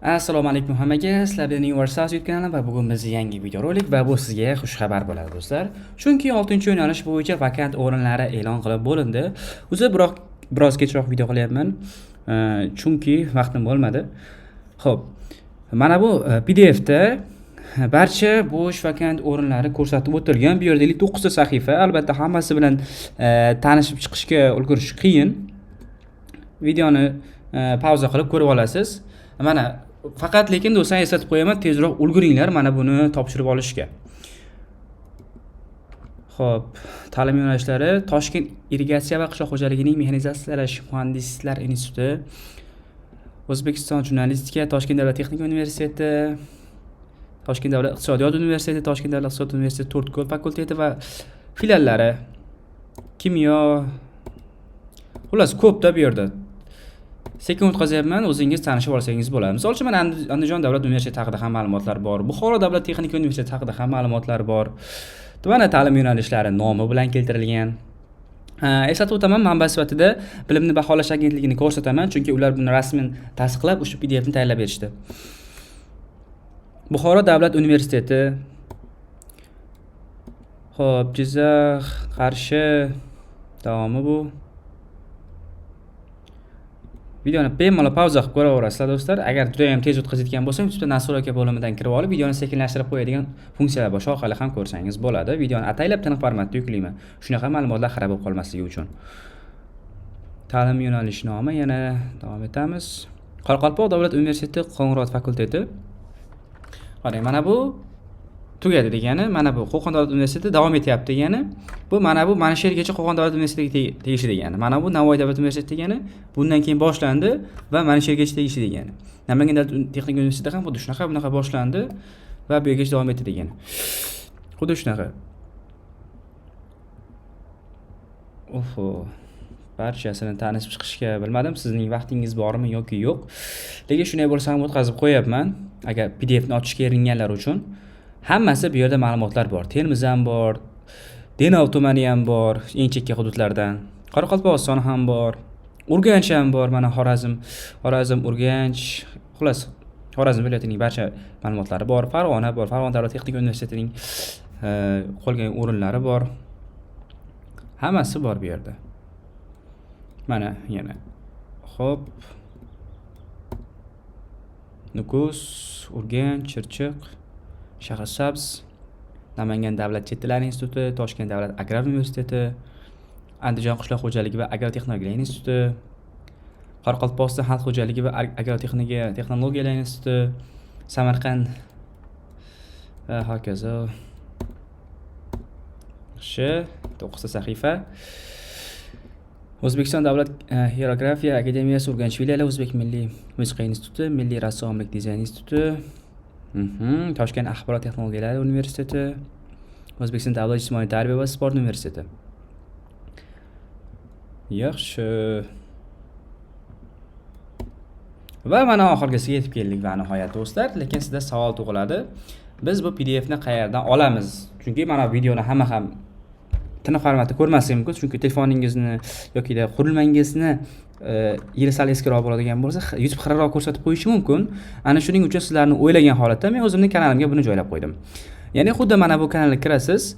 Assalomu alaykum hammaga. Sizlar bilan Universal YouTube kanali va bugun biz yangi videorolik va bu sizga xushxabar bo'ladi, do'stlar. Chunki 6-yo'nalish bo'yicha vakant o'rinlari e'lon qilib bo'lindi. O'zi biroq biroz kechroq video qilyapman. Chunki vaqtim bo'lmadi. Xo'p, mana bu PDF da barcha bo'sh vakant o'rinlari ko'rsatib o'tilgan. Bu yerda 59 ta sahifa. Albatta hammasi bilan tanishib chiqishga ulgurish qiyin. Videoni pauza qilib ko'rib olasiz. Mana faqat lekin, do'stlar, eslatib qo'yaman, tezroq ulguringlar mana buni topshirib olishga. Xo'p, ta'lim yo'nalishlari: Toshkent irrigatsiya va qishloq xo'jaligining mexanizatsiyalash muhandislar instituti, O'zbekiston jurnalistika, Toshkent davlat texnika universiteti, Toshkent davlat iqtisodiyot universiteti, Toshkent davlat iqtisodiyot universiteti To'rtko'l fakulteti va filiallari, kimyo, xullas, ko'pda bu yerda. Sekin o'tkazyapman, o'zingiz tanishib olsangiz bo'ladi. Misol uchun, mana Andijon davlat universiteti haqida ham ma'lumotlar bor, Buxoro davlat texnika universiteti haqida ham ma'lumotlar bor. Mana ta'lim yo'nalishlari nomi bilan keltirilgan. Eslatib o'taman, manba sifatida Bilimni baholash agentligini ko'rsataman, chunki ular buni rasman tasdiqlab, ushbu PDFni tayyorlab berishdi. Buxoro davlat universiteti. Xo'p, Jizzax, Qarshi, davomi bu. Videoni bemalol pauza qilib ko'raverasizlar, do'stlar. Agar juda ham tez o'tkazayotgan bo'lsam, YouTube'da "Настройка" bo'limidan kirib olib, videoni sekinlashtirib qo'yadigan funksiyalar bor. Shu orqali ham ko'rsangiz bo'ladi. Videoni ataylab tiniq formatda yuklayman. Shunaqa ma'lumotlar xira bo'lib qolmasligi uchun. Ta'lim yo'nalishi nomi, yana davom etamiz. Qoraqalpoq davlat universiteti Qo'ng'irot fakulteti. Qarang, mana bu tugadi degani, mana bu Qo'qon davlat universiteti davom etyapti degani, bu mana bu mana shu yergacha Qo'qon davlat universitetiga tegishli degani, mana bu Navoiy davlat universiteti degani, bundan keyin boshlandi va mana shu yergacha tegishli degani. Namangan davlat texnika universiteti ham xuddi shunaqa, bunaqa boshlandi va bu yergacha davom etdi degani, xuddi shunaqa. Oho, barchasini tanishib chiqishga, bilmadim, sizning vaqtingiz bormi yoki yo'q, lekin shunday bo'lsa ham o'tkazib qo'yapman. Agar PDFni ochishga eringanlar uchun hammasi bu yerda ma'lumotlar bor. Termiz ham bor, Denov tumani ham bor, eng chekka hududlardan Qoraqalpog'iston ham bor, Urganch ham bor. Mana Xorazm, Xorazm, Urganch, xullas, Xorazm viloyatining barcha ma'lumotlari bor. Farg'ona bor, Farg'ona davlat texnika universitetining qolgan o'rinlari bor, hammasi bor bu yerda. Mana yana, ho'p, Nukus, Urganch, Chirchiq, Shahrisabz, Namangan davlat chet tillar instituti, Toshkent davlat agrar universiteti, Andijon qishloq xo'jaligi va agrotexnologiya instituti, Qoraqalpog'iston xalq xo'jaligi va agrotexnika texnologiyalar instituti, Samarqand va hokazo. Yaxshi, to'qqizta sahifa. O'zbekiston davlat xareografiya akademiyasi Urganch filiali, O'zbek milliy musiqa instituti, Milliy rassomlik dizayn instituti, Toshkent axborot texnologiyalari universiteti, O'zbekiston davlat jismoniy tarbiya va sport universiteti. Yaxshi, va mana oxirgisiga yetib keldik va nihoyat, do'stlar. Lekin sizda savol tug'iladi: biz bu PDFni qayerdan olamiz? Chunki mana videoni hamma ham tiniq formatda ko'rmasligi mumkin, chunki telefoningizni yokida qurilmangizni yili sal eskiroq bo'ladigan bo'lsa, YouTube xiraroq ko'rsatib qo'yishi mumkin. Ana shuning uchun sizlarni o'ylagan holatda men o'zimning kanalimga buni joylab qo'ydim. Ya'ni xuddi mana bu kanalga kirasiz,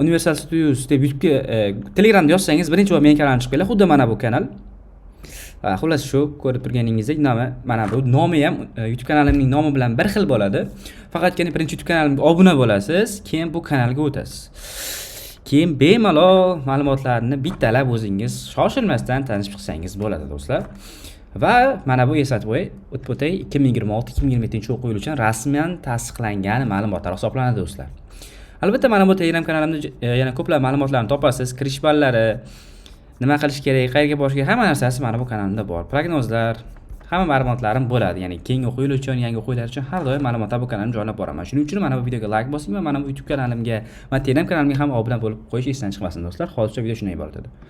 Universal Studios deb YouTubega, Telegramda yozsangiz, birinchi bo'lib mening kanalim chiqib keladi. Xuddi mana bu kanal. Xullas, shu ko'rib turganingizdek, nomi mana bu, nomi ham YouTube kanalimning nomi bilan bir xil bo'ladi. Faqatgina birinchi YouTube kanalimga obuna bo'lasiz, keyin bu kanalga o'tasiz, keyin bemalol ma'lumotlarni bittalab o'zingiz shoshilmasdan tanishib chiqsangiz bo'ladi, do'stlar. Va mana bu, eslatib o'tib o'tay, 2026-2027 o'quv yili uchun rasman tasdiqlangan ma'lumotlar hisoblanadi, do'stlar. Albatta, mana bu Telegram kanalimda yana ko'plab ma'lumotlarni topasiz: kirish ballari, nima qilish kerak, qayerga borish kerak, hamma narsasi mana bu kanalimda bor. Prognozlar, hamma ma'lumotlarim bo'ladi. Ya'ni keyingi o'quv yili uchun, yangi o'quv yillari uchun har doim ma'lumotlar bu kanalimda joylab boraman. Shuning uchun mana bu videoga layk bosing va mana bu YouTube kanalimga va Telegram kanalimga ham obuna bo'lib qo'yish esdan chiqmasin, do'stlar. Hozircha video shundan iborat edi.